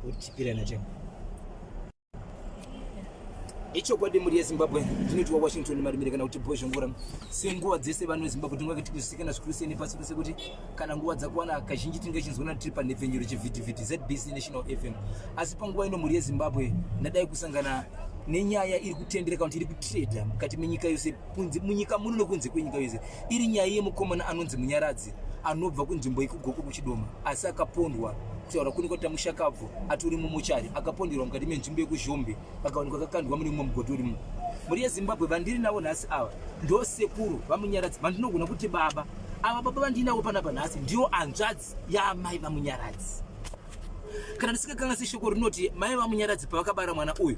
Utipirana chemo. Ichokwadi mhuri yeZimbabwe, ndinoti waWashington Marimire kana kuti Bhozhongora. Senguva dzese vanhu veZimbabwe tinenge tichizivikana zvikuru sei nepasi rose kuti kana nguva dzakwana kazhinji tinenge tichinzwana tiri panhepfenyuro chivhitivhiti ZBC National FM. Asi panguva ino mhuri yeZimbabwe ndadai kusangana nenyaya iri kutendereka kuti iri kutreda mukati menyika yose kunze munyika muno nekunze kwenyika yose iri nyaya yemukomana anonzi Munyaradzi anobva kunzvimbo yekuGokwe kuChidoma asi akapondwa kutaura kune kwati mushakabvu atori mumochari akaponderwa mukati menzvimbo yekuZhombe akawanikwa akakandwa mune mumwe mugodhi urimo. Mhuri yeZimbabwe vandiri navo nhasi ava ndo sekuru vaMunyaradzi vandinogona kuti baba ava. Baba vandinavo panapa nhasi ndiyo hanzvadzi yaamai vaMunyaradzi. Kana ndisingakanganisi shoko rinoti mai vaMunyaradzi pavakabara mwana uyu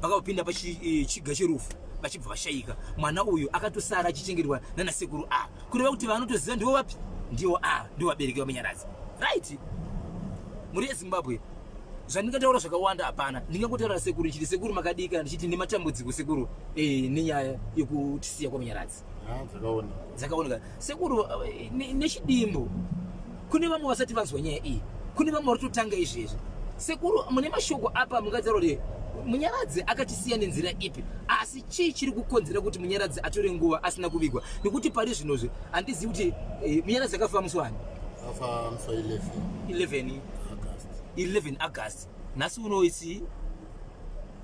vakapinda pachiga cherufu vachibva vashaika. Mwana uyu akatosara achichengetwa nanasekuru ava, kureva kuti vanotoziva ndivo vapi, ndivo ava, ndivo vabereki vaMunyaradzi. Right, mhuri yeZimbabwe, zvandingataura zvakawanda hapana. Ndingangotaura sekuru ndichiti sekuru makadii, kana ndichiti nematambudziko sekuru nenyaya yekutisiya kwaMunyaradzi. Dzakaoneka sekuru nechidimbu. Kune vamwe vasati vanzwa nyaya iyi, kune vamwe vari kutotanga izvezvi. Sekuru, mune mashoko apa mungataura kuti Munyaradzi akatisiya nenzira ipi, asi chii chiri kukonzera kuti Munyaradzi atore nguva asina kuvigwa? Nekuti pari zvinozvi handizivi kuti Munyaradzi akafa musi wani? Afa musi wa 11. 11 August. 11 August. Nhasi uno isi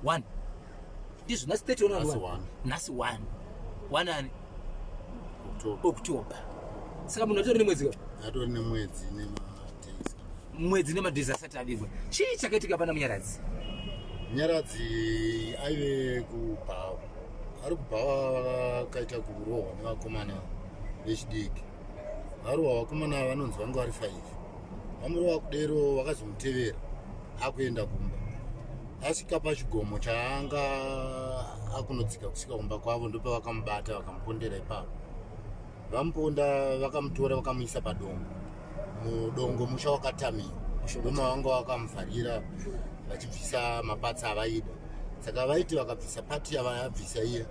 1, ndizvo? Nhasi 31. Nhasi 1. Nhasi 1. 1 ani? October. October. Saka munhu atori nemwedzi ka? Atori nemwedzi nemadays. Mwedzi nemadays asati avigwa. Chii chakaitika pana Munyaradzi? Munyaradzi aive kubhawa. Ari kubhawa vakaita kurohwa nevakomana vechidiki. Varohwa vakomana vanonzi vanga vari 5. Vamurova kudero vakazomutevera akuenda kumba. Asvika pachigomo chaanga akunodzika kusvika kumba kwavo ndopavakamubata vakamupondera ipapo. Vamuponda vakamutora vakamuisa padongo. Mudongo musha wakatamiwa. Ndoma vanga vakamuvharira vachibvisa mapatsi avaida. Saka vaiti vakabvisa pati yavabvisa iya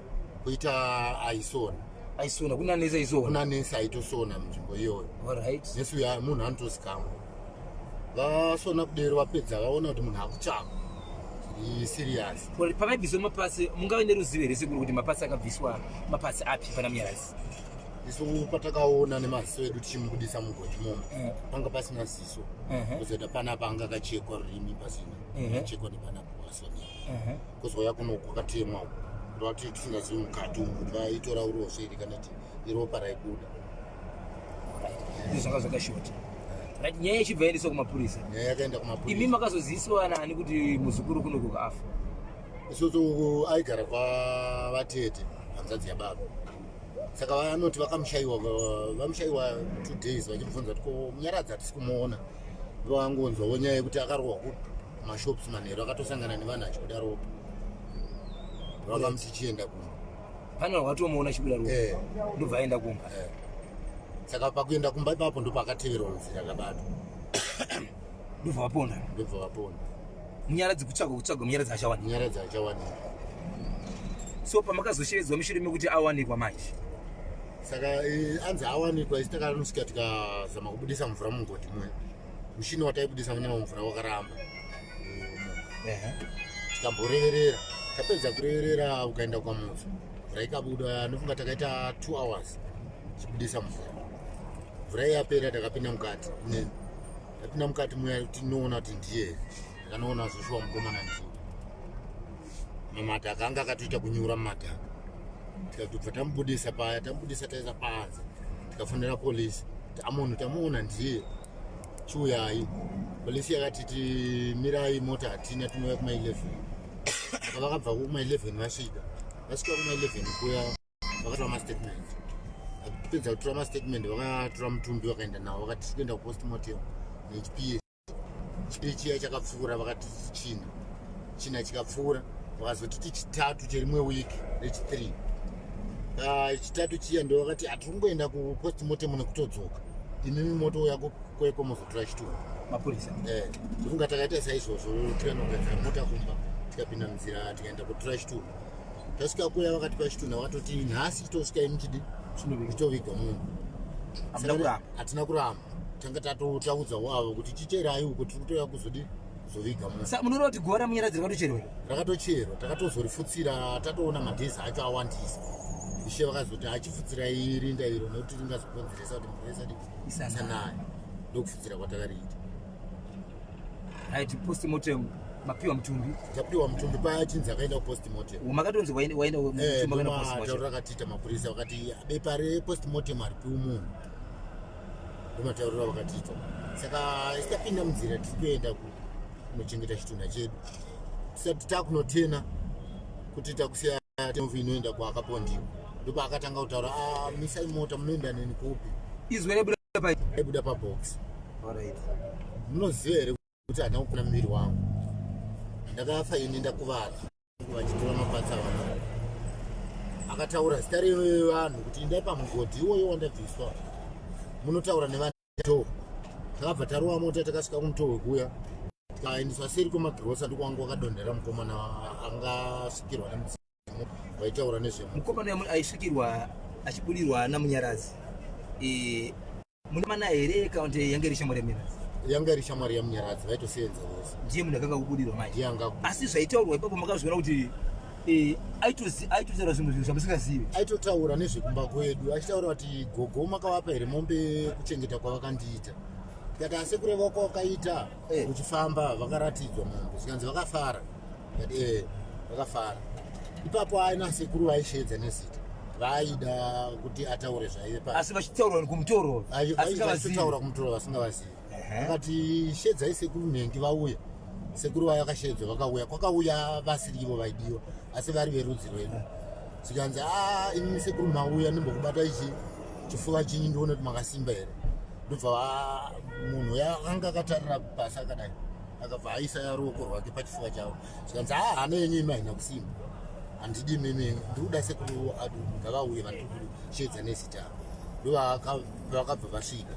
kuita aisona. Aisona kuna nesi aisona. Kuna nesi aitosona munzvimbo iyoyo. Alright. Nesi uya munhu anotosikamwa. Vasona kudero vapedza vaona kuti munhu akutsvakwa. Zviri serious. Pavaibviswa mapasi mungave neruzivo here sekuru kuti mapasi akabviswa mapasi api pana Munyaradzi? Isu patakaona nemaziso edu tichimubudisa mugodhi momo panga pasina ziso. Kuzoita panapa anga akachekwa rurimi pasina. Chekwa nepanapa pasina. Kuzouya kuno kwakatemwa uku. Ndovati tisingazivi mukati umu kuti vaitora urozvo here kana kuti iropa raibuda. Izvo zvanga zvakashota. Right, nyaya ichibva yaendeswa kumapurisa. Nyaya yakaenda kumapurisa. Imi makazoziviswa nani kuti muzukuru kunokuka afa? Isusu aigara kwavatete hanzvadzi yababa. Saka vanoti vakamushaiwa, vamushaiwa 2 days vachimubvunza kuti ko Munyaradzi hatisi kumuona. Ndovangonzwawo nyaya yekuti akarohwa kumashops manheru akatosangana nevanhu achibuda ropa. Vakamuti chienda kumba. Pane vanhu vatomuona achibuda ropa. Ndobva aenda kumba. Saka pakuenda kumba ipapo ndopakateverwa nzira akabatwa. Ndobva vaponda. Ndobva vaponda. Munyaradzi kutsvagwa kutsvagwa Munyaradzi achawanikwa. Munyaradzi achawanikwa. So pamakazoshevedzwa mushure mekuti awanikwa manje. Saka anzi awanikwa isi takanosvika tikazama kubudisa mvura mugodhi muya. Mushini wataibudisa nawo mvura wakaramba. Tikamboreverera. Tapedza kureverera ukaenda kwamutswa. Mvura ikabuda ndofunga takaita 2 hours tichibudisa mvura. Mvura yapera takapinda mukati. Tapinda mukati muya tinoona kuti ndiye. Takanoona zveshuwa mukomana ndiye. Mamadhaka anga akatoita kunyura mumadhaka. Tikatobva tamubudisa paya, tamubudisa taisa panze. Tikafonera polisi. Amunhu tamuona ndiye. Chiuyai. Polisi yakati timirai mota hatina tinouya kuma 11. Saka vakabva kuma 11 vasvika. Vasvika kuma 11 kuya vakatora mastatement. Vapedza kutora mastatement vakatora mutumbi vakaenda nawo vakati tiri kuenda kupostmortem nechipiri. Chipiri chiya chakapfuura vakati china. China chikapfuura vakazotiti chitatu cherimwe wiki rechi3. Chitatu chiya ndo vakati hatiri kungoenda kupostmortem nekutodzoka. Imimi motouya kweko mozotora chitunha. Mapurisa. Ndofunga takaita saizvozvo tikanogadzira mota kumba tikapinda munzira tikaenda kutora chitunha. Tasvika kuya vakatipa chitunha vakatoti nhasi chitosvikai muchidi chitovigwa munhu. Hamuna kuramba. Hatina kuramba. Tanga tatotaudzawo avo kuti chicherai uko tiri kutouya kuzodi Kuzoviga munhu. Sa munoreva kuti guva raMunyaradzi rakatocherwa here? Rakatocherwa, takatozorifutsira tatoona madhezi acho awandisa. Ishe vakazoti achifutsirai rinda iro nekuti ringazokonzeresa kuti mvura isati isanaya. Ndokufutsira kwatakariita. Right, postmortem mapiwa mutumbi. Tapiwa mutumbi paya chinzi akaenda kupostmortem. Makatonzi waenda waenda eh, mutumbi akaenda postmortem. Rakatiita mapurisa vakati bepa repostmortem haripiwi munhu. Ndomatauriro avakatiita. Saka isu tapinda munzira tiri kuenda kunochengeta chitunha chedu. Tisati takunotena kuti takusiya movhi inoenda kwaakapondiwa. Ndopaakatanga kutaura, ah, misai mota munoenda neni kupi? Izwi raibuda pa Raibuda pabox. Alright. Munoziva here kuti handina kukuna muviri wangu. Ndakafa ini ndakuvara. Vachitora mapatsa vanhu. Akataura zita revanhu kuti indai pamugodhi iwoyo wandabviswa. Munotaura nevanhu. Takabva tarova mota takasvika kumutohwe kuya. Tikaendeswa seri kwemagirosa ndiko wangu wakadonhera mukomana angasvikirwa nemudzimu vaitaura nezvemu. Mukomana uya aisvikirwa achibudirwa naMunyaradzi. E, mune mana here kana kuti yange iri shamwari yaMunyaradzi? Yanga iri shamwari yaMunyaradzi, vaitosevenza vose. Ndiye munhu akanga kubudirwa manje. Ndiye anga kubudirwa. Asi zvaitaurwa ipapo makazviona kuti e, aitotaura zvimwe zvinhu zvamusingazivi. Aitotaura nezvekumba kwedu achitaura kuti gogo makavapa here mombe kuchengeta kwavakandiita. Tikati asi kureva kwawakaita Eh. uchifamba vakaratidzwa mombe zvikanzi vakafara. Tikati eh vakafara. Ipapo aina sekuru vaisheedza nezita vaaida kuti ataure zvaive pa Asi vachitaura kumutoro. Asingavazivi. Vachitaura kumutoro vasingavazivi. Ehe. Akati shedzai sekuru nhengi vauya. Sekuru vaya vakashedzwa vakauya, kwakauya vasiri ivo vaidiwa asi vari verudzi rwedu. Zvikanzi ah imi sekuru mauya ndimbokubata ichi chifuva chinyi ndione kuti makasimba here. Ndobva munhu uya anga akatarira pasi akadai akabva aisa ruoko rwake pachifuva chavo. Zvikanzi ah hana yenyu imi haina kusimba. Handidi imimi ndiri kuda sekuru adu ngavauye vandiri kushedza nezita. Ndovakabva vasvika.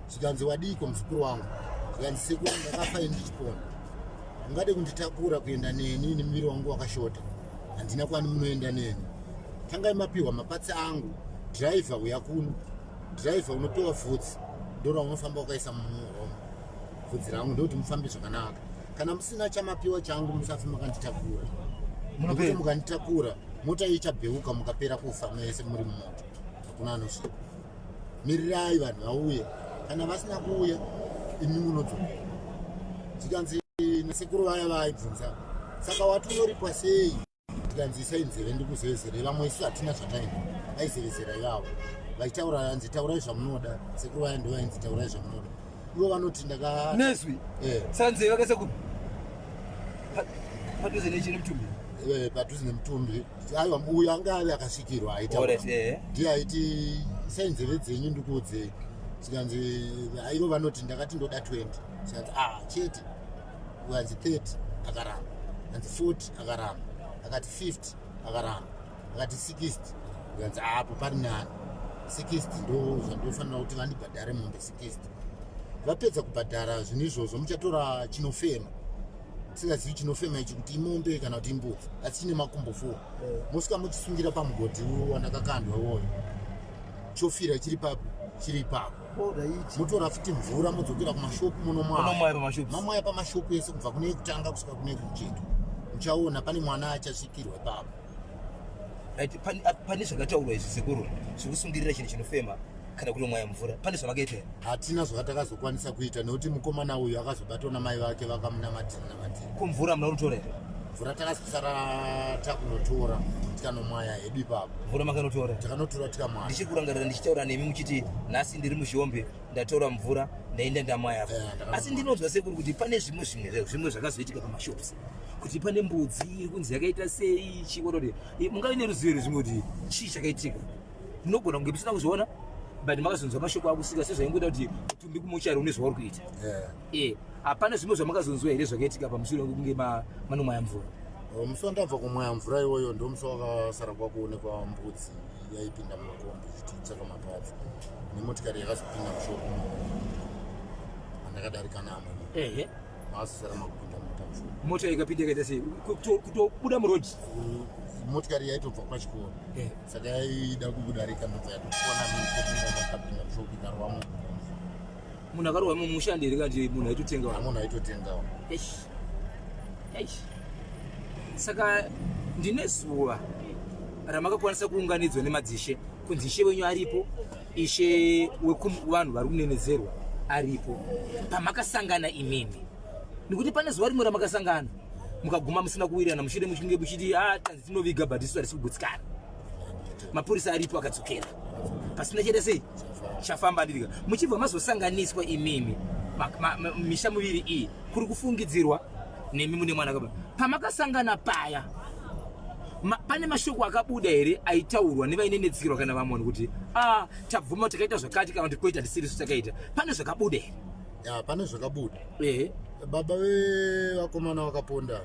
Zvikanzi wadiiko muzukuru wangu? Zvikanzi sekuru ndakafa ini ndichipona. Ungade kunditakura kuenda neni nemuviri wangu wakashota. Handina kwani munoenda neni. Tangai mapiwa mapatsi angu. Driver uya kuno. Driver unopiwa vhudzi. Ndora unofamba wakaisa muhomwe. Vhudzi rangu ndokuti mufambe zvakanaka. Kana musina chamapiwa changu musafe makanditakura. Nekuti mukanditakura mota ichabheuka mukapera kufa mese muri mumota. Hakuna anosvika. Mirirai vanhu vauye. Kana vasina kuuya imi munodzoka. Zvikanzi nasekuru vaya vaibvunza. Saka wati unoripwa sei? Tikanzi isai nzeve ndikuzevezere vamwe isu hatina zvataina. Vaizevezera ivavo. Vachitaura hanzi taurai zvamunoda. Sekuru vaya ndivo vainzi taurai zvamunoda. Ivo vanoti ndaka Nezwi. Eh. Saka nzeve vakaisa kupi? Padhuze nemutumbi. Eh, padhuze nemutumbi. Aiwa uyu anga ave akasvikirwa aitaura. Alright, eh. Ndiye aiti isai nzeve dzenyu ndikuudzei. Zvikanzi ivo vanoti ndakati ndoda 20. Zvikanzi ah chete. Ukanzi 30 akaramba. Anzi 40 akaramba. Akati 50 akaramba. Akati 60. Ukanzi apo pari nani. 60 ndo zvandofanira kuti vandibhadhare mombe 60. Vapedza kubhadhara zvinhu izvozvo muchatora chinofema. Singazivi chinofema ichi kuti imombe kana kuti imbudzi asi chine makumbo 4. Mosvika muchisungira pamugodhi wandakakandwa iwoyo. Chofira chiri papi? Chiri ipapo. Motora futi mvura modzokera kumashopu munomwaya. Mamwaya pamashopu ese kubva kune yekutanga kusvika kune yekucheto. Muchaona pane mwana achasvikirwa ipapo. Right, pane zvakataurwa izvi sekuru zvekusungirira chinhu chinofema kana kunomwaya mvura pane zvamakaita here? Hatina zvatakazokwanisa kuita nekuti mukomana uyu akazobatwa namai vake vakamunamatira namatira. Ko mvura hamuna kunotora here? Mvura takazosara takunotora tikanomwaya hedu ipapo. Mvura makanotora? Takanotora tikamwaya. Ndichiri kurangarira ndichitaura nemi muchiti nhasi ndiri muzhombe ndatora mvura ndaenda ndamwaya. Eh, ndakamwaya. Asi ndinonzwa sekuru kuti pane zvimwe zvimwe zvimwe zvakazoitika pamashops kuti pane mbudzi iri kunzi yakaita sei chikorore. Mungave neruzivo here zvimwe kuti chii chakaitika? Munogona kunge musina kuzviona but makazonzwa mashoko akusika sezvaingoita kuti mutumbi kumuchari une zvauri kuita. Hapana zvimwe zvamakazonzwa here zvakaitika pamusoro pekunge manomwaya mvura? Musi wandabva kumwaya mvura iwoyo ndo musi wakasara kwakuonekwa mbudzi yaipinda mumakombi ichitsvaka mapadzi nemotikari yakazopinda mushopu andakadarika namo. Makazosara makupinda mota mushopu. Mota ikapinda ikaita sei? Kutobuda murodhi? Motikari yaitobva pachikoro. Saka yaida kubudarika ndobva yatokona mukapinda mushopu ikarova munhu. Munhu akarohwa mumushandi here kana munhu aitotenga? Munhu aitotengawo. Eish. Eish. Saka ndine zuva ramakakwanisa kuunganidzwa nemadzishe kunzi ishe wenyu aripo, ishe wekuvanhu vari kunenedzerwa aripo, pamakasangana imimi, nekuti pane zuva rimwe ramakasangana mukaguma musina kuwirirana, mushure muchinge muchiti ah, tanzi tinoviga but isu hatisi kugutsikana, mapurisa aripo akadzokera pasina chaita sei chafamba andirika, muchibva mazosanganiswa imimi misha miviri iyi kuri kufungidzirwa nemi mune mwana kaba. Pamakasangana paya pane mashoko akabuda here aitaurwa nevainenetsikirwa kana vamwe vanhu kuti a ah, tabvuma takaita zvakati kana kuti koita tisirisu takaita, pane zvakabuda here? Ya, pane zvakabuda. Ehe. Baba vevakomana vakaponda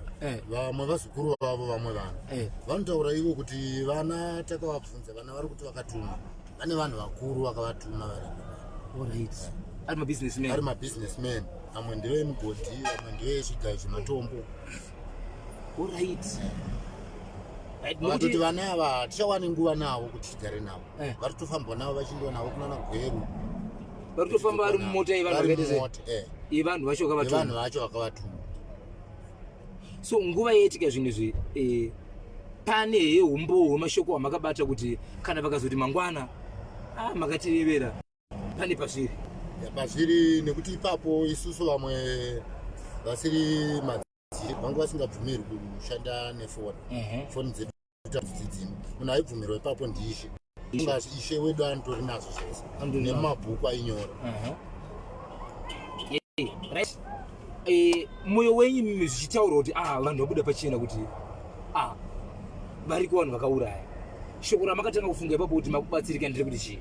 vamwe vazukuru vavo, vamwe vanhu vanotaura ivo kuti vana takavabvunza, vana vari kuti vakatumwa, vane vanhu vakuru vakavatuma varipo. Alright. Ari mabusinessman. Ari mabusinessman, vamwe ndevemugodhi, vamwe ndevezvigayo zvematombo. Alright. Right, vakatoti vana ava hatichawani nguva navo kuti tigare navo, vari kutofambwa navo vachindiwa navo kunana Gweru. Vari kutofamba vari mumota yevanhu vakaita sei? Yevanhu vacho vakavatuma. Yevanhu vacho vakavatuma. So nguva yaitika zvinhu izvi, pane here umbowo hwemashoko amakabata kuti kana vakazoti mangwana ah, makatirevera, pane pazviri? Pazviri, nekuti ipapo isusu vamwe vasiri madziri vangu vasingabvumirwi kushanda nefoni, foni dzedu dzidzima, munhu aibvumirwa ipapo ndiishe. Ishe wedu anotori nazvo zvese nemumabhuku ainyora. Right. Moyo wenyu mimi zvichitaurwa kuti ah, vanhu vabuda pachena kuti ah, variko vanhu vakauraya, shoko ramakatanga kufunga ipapo kuti makubatsirika ndiri kuti chii?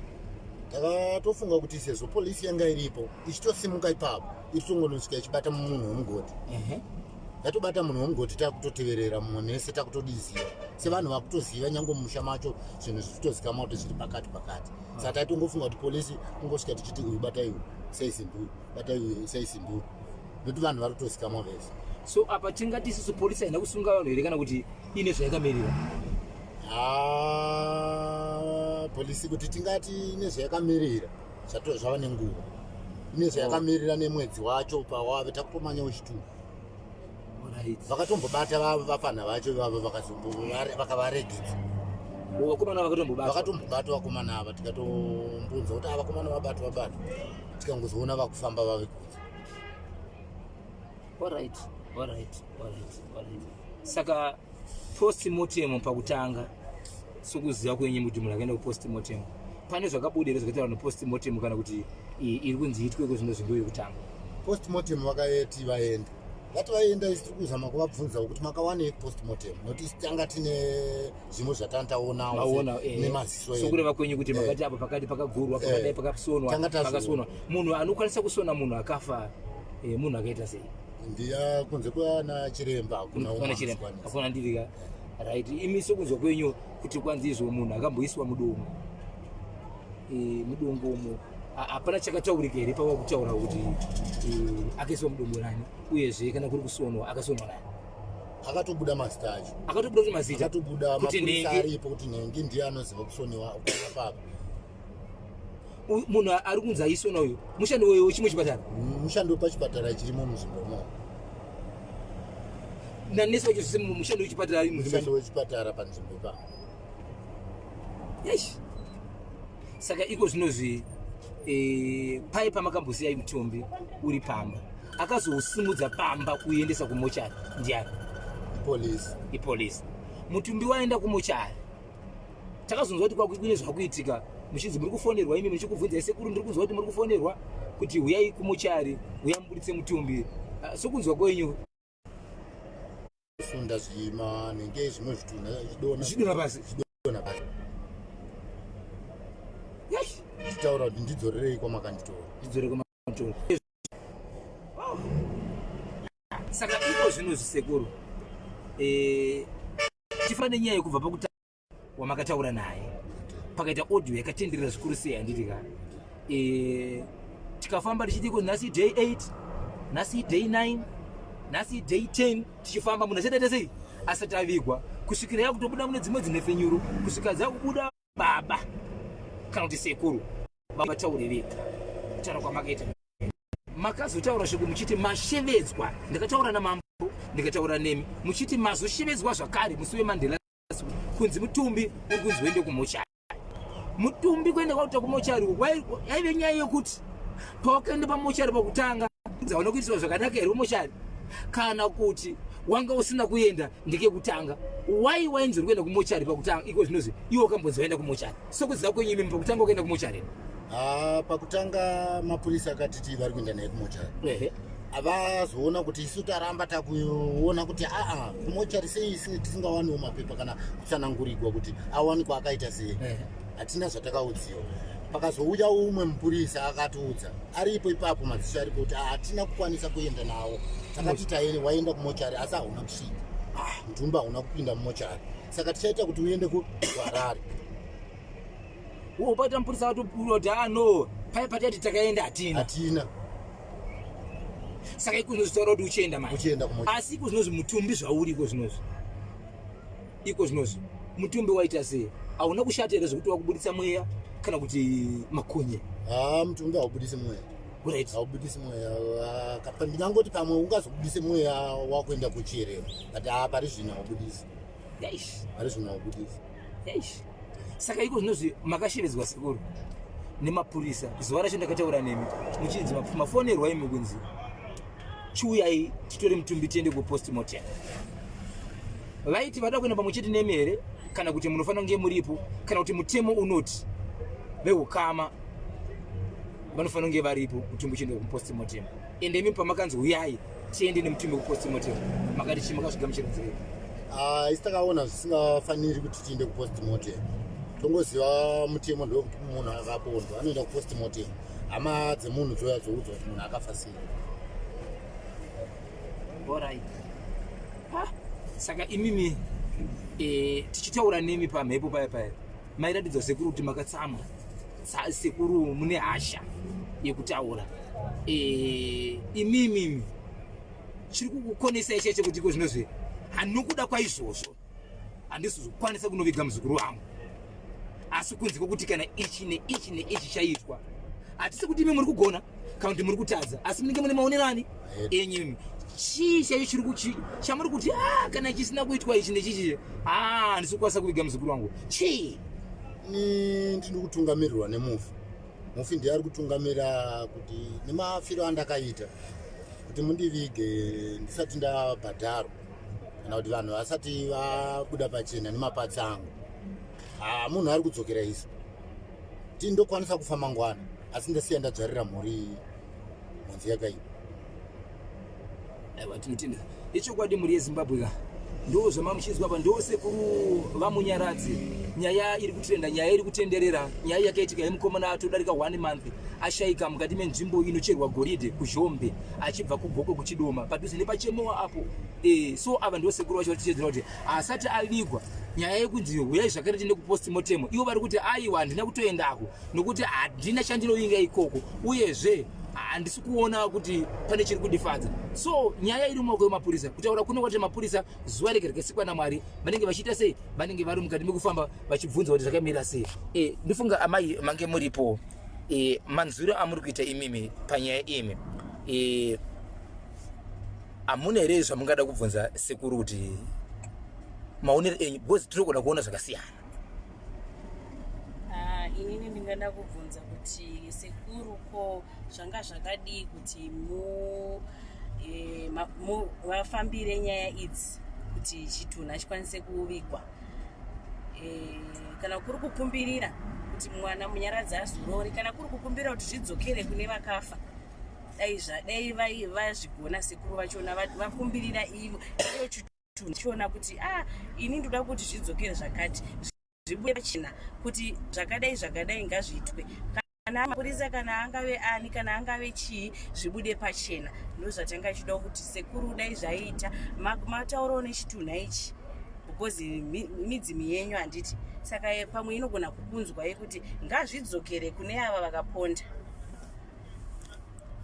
Takatofunga kuti sezvo polisi yanga iripo ichitosimuka ipapo iritongonosvika ichibata munhu wemugodhi, yatobata munhu wemugodhi, takutoteverera mumwe mese, takutodiziva sevanhu vakutoziva nyange mumusha macho zvinhu zvichitozikamwa kuti zviri pakati pakati. Saka taitongofunga kuti polisi kungosvika tichiti uyu batai, uyu isai simbi, uyu batai, uyu isai simbi, uyu, nekuti vanhu vari kutozikamwa vese. So apa tingati isusu polisi haina kusunga vanhu here kana kuti ine zvayakamirira? Ah, polisi kuti tingati ine zvayakamirira, zvava nenguva ine zvayakamirira nemwedzi wacho pawave takutomanya wechituku. Vakatombobata vafana vacho ivavo vakavaregedza. Vakomana vakatombobata? Vakatombobata vakomana ava, tikatombunza kuti vakomana vabatwa vabatwa, tikangozoona vakufamba vave kunze. Alright. Saka postmortem pakutanga, sokuziva kwenyu kuti munhu akaenda kupostmortem, pane zvakabuda here zvakataura nepostmortem kana kuti iri kunzi itweko zvino zvingo yekutanga? Postmortem vakaeti vaenda, vati vaenda, isi tiri kuzama kuvabvunzawo kuti makawanei postmortem, nokuti isi tanga tine zvimwe zvatantaonawo Maona nemaziso edu. Sokureva kwenyu kuti makati apo pakati pakagurwa, pakadai pakasonwa? Tanga tazviona. Pakasonwa munhu anokwanisa kusona munhu akafa, munhu akaita sei? Ndiya kunze kweana chiremba hakuna umwe Kuna chiremba anozvikwanisa. Hakuna ndirika. Right, imi sokunzwa kwenyu kuti kwanzi izvo munhu akamboiswa mudongo, mudongo umo hapana chakataurika here pava kutaura kuti akaiswa mudongo nani, uyezve kana kuri kusonwa akasonwa nani? Akatobuda mazita acho. Akatobuda kuti mazita? Akatobuda. Kuti mapurisa nhengi. Aripo kuti nhengi ndiye anoziva kusoniwa papa. Munhu ari kunzi aisona uyu mushandi wechimwe chipatara? Mushandi wepachipatara chirimo munzvimbo imomo. Nanesi wacho zvese mushandi wechipatara ari munzvimbo? Mushandi wechipatara panzvimbo ipapo. Yes. Saka iko zvinozvi pai pamakambosiyai mutumbi uri pamba, akazousimudza pamba kuendesa kumochari ndiani? Polisi. Ipolisi. Mutumbi waenda kumochari, takazonzwa kuti kune zvakuitika, muchinzi muri kufonerwa imi muchikubvunzai sekuru, ndiri kunzwa kuti muri kufonerwa kuti huyai kumochari, huyai mubuditse mutumbi. Ah, sokunzwa kwenyu? Sunda zvima nenge zvimwe zvitunha zvidona. Zvidona pasi. Zvidona pasi. Yes. Tichitaura kuti ndidzorerei kwamakanditora. Ndidzorerei kwamakanditora. Saka iko zvino zvisekuru, tifa nenyaya yekubva pakuta wamakataura naye, pakaita audio yakatenderera zvikuru sei, handiti ka? Tikafamba tichiti ko nhasi day 8, nhasi day 9, nhasi day 10, tichifamba munhu asati aita sei, asati avigwa, kusvikira yakutobuda mune dzimwe dzinhefenyuro, kusvika dzakubuda baba kana kuti sekuru vataure vega kutaura kwamakaita. Makazotaura shoko muchiti mashevedzwa, ndakataura namambo ndikataura nemi muchiti mazoshevedzwa zvakare musi weMandela kunzi mutumbi uri kunzi uende kumochari. Mutumbi kuenda kwakuta kumochari yaive nyaya yekuti pawakaenda pamochari pakutanga hauna kuitiswa zvakanaka here kumochari, kana kuti wanga usina kuenda ndekekutanga. Wai wainzi uri kuenda kumochari pakutanga iko zvinozvi iwe wakambonzi waenda kumochari? Sokuziva kwenyu imimi pakutanga wakaenda kumochari? Ah, pakutanga mapurisa akatiti vari kuenda naye kumochari. Ehe. Avazoona kuti isu taramba takuona kuti aa kumochari sei isu tisingawaniwo mapepa kana kutsanangurigwa kuti awanikwa akaita sei. Hatina zvatakaudziwa. Pakazouya umwe mupurisa akatiudza aripo ipapo maziso aripo kuti hatina kukwanisa kuenda nawo. Takati taende waenda kumochari asi hauna kusvika. Mutumbi hauna kupinda mumochari. Saka tichaita kuti uende kuHarare. Uwo paita mupurisa atopura kuti ah no, paya patati takaenda hatina. Hatina. Saka iko zvinozvitaura kuti uchienda manje. Uchienda kumochari. Asi iko zvinozvi mutumbi zvauri iko zvinozvi. Iko zvinozvi mutumbi waita sei? Hauna kushata here zvekuti wakubuditsa mweya kana kuti makonye? Ah, mutumbi haubudisi mweya. Right. Haubudisi mweya. Ndingangoti pamwe ungazobudise mweya wakuenda kuchierero. But ah pari zvino haubudisi. Eish. Pari zvino haubudisi. Eish. Saka iko zvinozvi makashevedzwa sekuru nemapurisa zuva racho ndakataura nemi muchinzi mafonerwa imi kunzi chiuyai titore mutumbi tiende kupostmortem. Vaiti vada kuenda pamwe chete nemi here kana kuti munofanira kunge muripo kana kuti mutemo unoti veukama vanofanira kunge varipo mutumbi uchienda kupostmortem. Ende imi pamakanzi uyai tiende nemutumbi kupostmortem makati chii makazvigamuchira nzira ipi? Ah, isi takaona zvisingafaniri kuti tiende kupostmortem. Tongoziva mutemo ndewekuti munhu akapondwa anoenda kupostmortem, hama dzemunhu dzouya dzoudzwa kuti munhu akafa sei. Alright. Ha, saka imimi eh, tichitaura nemi pamhepo paya paya mairatidza sekuru kuti makatsamwa, sekuru mune hasha yekutaura. Eh, imimi chiri kukukonesai chaicho kuti iko zvinozvi hanokuda kwaizvozvo handisi kuzokwanisa kunoviga muzukuru wangu, asi kunze kwekuti kana ichi neichi neichi chaitwa, hatisi kuti imi muri kugona kana kuti muri kutadza, asi munenge mune maonero ani enyu imi. Chii chaicho chiri kuchi chamuri kuti ah, kana chisina kuitwa ichi nechichi ah, handisi kukwanisa kuviga muzukuru wangu chii? Ini ndiri kutungamirirwa nemufi. Mufi ndiye ari kutungamira kuti nemafiro andakaita kuti mundivige ndisati ndabhadharwa kana kuti vanhu vasati vabuda pachena nemapatsi angu. Ah, munhu ari kudzokera isu ti ndokwanisa kufa mangwana, asi ndasiya ndadzvarira mhuri mhonzi yakaipa. Aiwa, tinotenda. Ichokwadi mhuri yeZimbabwe ka, ndo zvamamuchinzwa apa, ndo sekuru vaMunyaradzi. Nyaya iri kutrenda, nyaya iri kutenderera, nyaya yakaitika yemukomana atodarika 1 month ashaika mukati menzvimbo inocherwa goridhe kuZhombe achibva kuGokwe kuChidoma padhuze nepaChemowa apo. So ava ndo sekuru vacho vatichedzera kuti asati avigwa. Nyaya yekunzi huyai zvakare tiende kupostmortem, ivo vari kuti aiwa handina kutoendako nokuti handina chandinovinga ikoko, uyezve handisi kuona kuti pane chiri kundifadza. So nyaya iri mumaoko emapurisa. Kutaura kuno kwati mapurisa zuva rega rikasikwa naMwari vanenge vachiita sei, vanenge vari mukati mekufamba vachibvunza kuti zvakamira sei. Ndifunga amai mange muripo, manzwiro amuri kuita imimi panyaya imi, hamuna here zvamungada kubvunza sekuru kuti maonero enyu, because tiri kuda kuona zvakasiyana? Ah, inini ndingada kubvunza kuti sekuru, ko zvanga zvakadii kuti vafambire nyaya idzi kuti chitunha chikwanise kuvigwa? Kana kuri kukumbirira kuti mwana Munyaradzi azorore, kana kuri kukumbirira kuti zvidzokere kune vakafa, dai vazvigona sekuru vachona vakumbirira ivo iyo chitunha chiona kuti ah, ini ndoda kuti zvidzokere zvakati, zvibude pachena kuti zvakadai zvakadai ngazviitwe, kana mapurisa kana angave ani kana angave chii, zvibude pachena. Ndozvatanga chida kuti sekuru dai zvaita mataurawo nechitunha ichi, because midzimu yenyu handiti, saka pamwe inogona kukunzwai kuti ngazvidzokere kune ava vakaponda.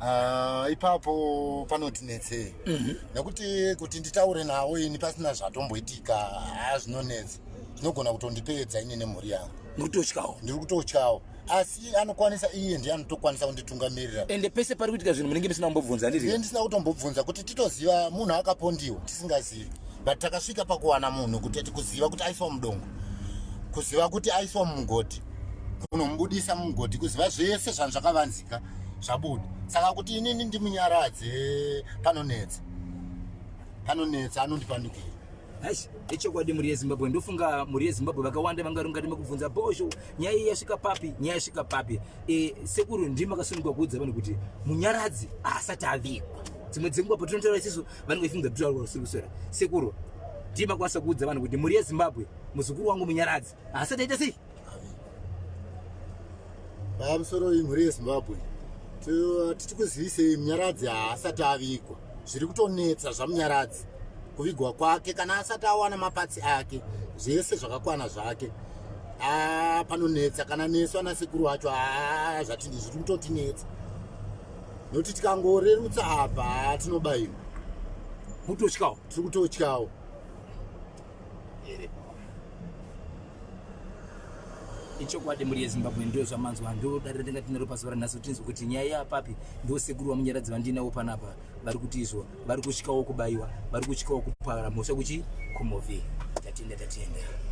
Ah, ipapo panotinetsei nekuti kuti nditaure nawo ini pasina zvatomboitika, haa, zvinonetsa, zvinogona kutondipedza ini nemhuri yangu. Ndikutotyawo. Ndiri kutotyawo. Asi anokwanisa iye ndiye anotokwanisa kunditungamirira. Ende pese pari kuitika zvinhu munenge musina kumbobvunza handiti? Ndiye ndisina kutombobvunza kuti titoziva munhu akapondiwa tisingazivi. But takasvika pakuwana munhu kuti kuziva kuti aiswa mudongo. Kuziva kuti aiswa mumugodhi. Kunomubudisa mumugodhi kuziva zvese zvanhu zvakavanzika zvabuda. Saka kuti inini ndimunyaradze panonetsa. Panonetsa anondipandukira. Eish, ichokwadi mhuri yezimbabwe ndofunga mhuri yezimbabwe vakawanda vanga vari mukati mekubvunza bhosho nyaya iyi yasvika papi nyaya yasvika papi e, sekuru ndimi makasunungwa kuudza vanhu kuti munyaradzi haasati avigwa dzimwe dzenguva patinotaura isisu vanenge vachifunga kuti taura kusiri kuswera sekuru ndimi makwanisa kuudza vanhu kuti mhuri yezimbabwe muzukuru wangu munyaradzi haasati aita sei Pamusoro imhuri yeZimbabwe titikuzivisei Munyaradzi haasati avigwa. Zviri kutonetsa zvaMunyaradzi kuvigwa kwake kana asati awana mapatsi ake zvese zvakakwana zvake ah, panonetsa kana nesu ana sekuru acho ah, zvatindi zviri kutotinetsa nokuti tikangorerutsa apa ah, tinobaiwa mutotyawo tiri kutotyawo here ichokwadi mhuri yezimbabwe ndo zvamanzwa ndo dare ratinga tinaro pazuva ranhasi kuti tinzwe kuti nyaya yapapi ndo sekuru vamunyaradzi vandinawo panapa vari kuti izvo vari kusvikawo kubaiwa vari kusvikawo kupara mhosva kuchi kumovhi tatenda tatenda.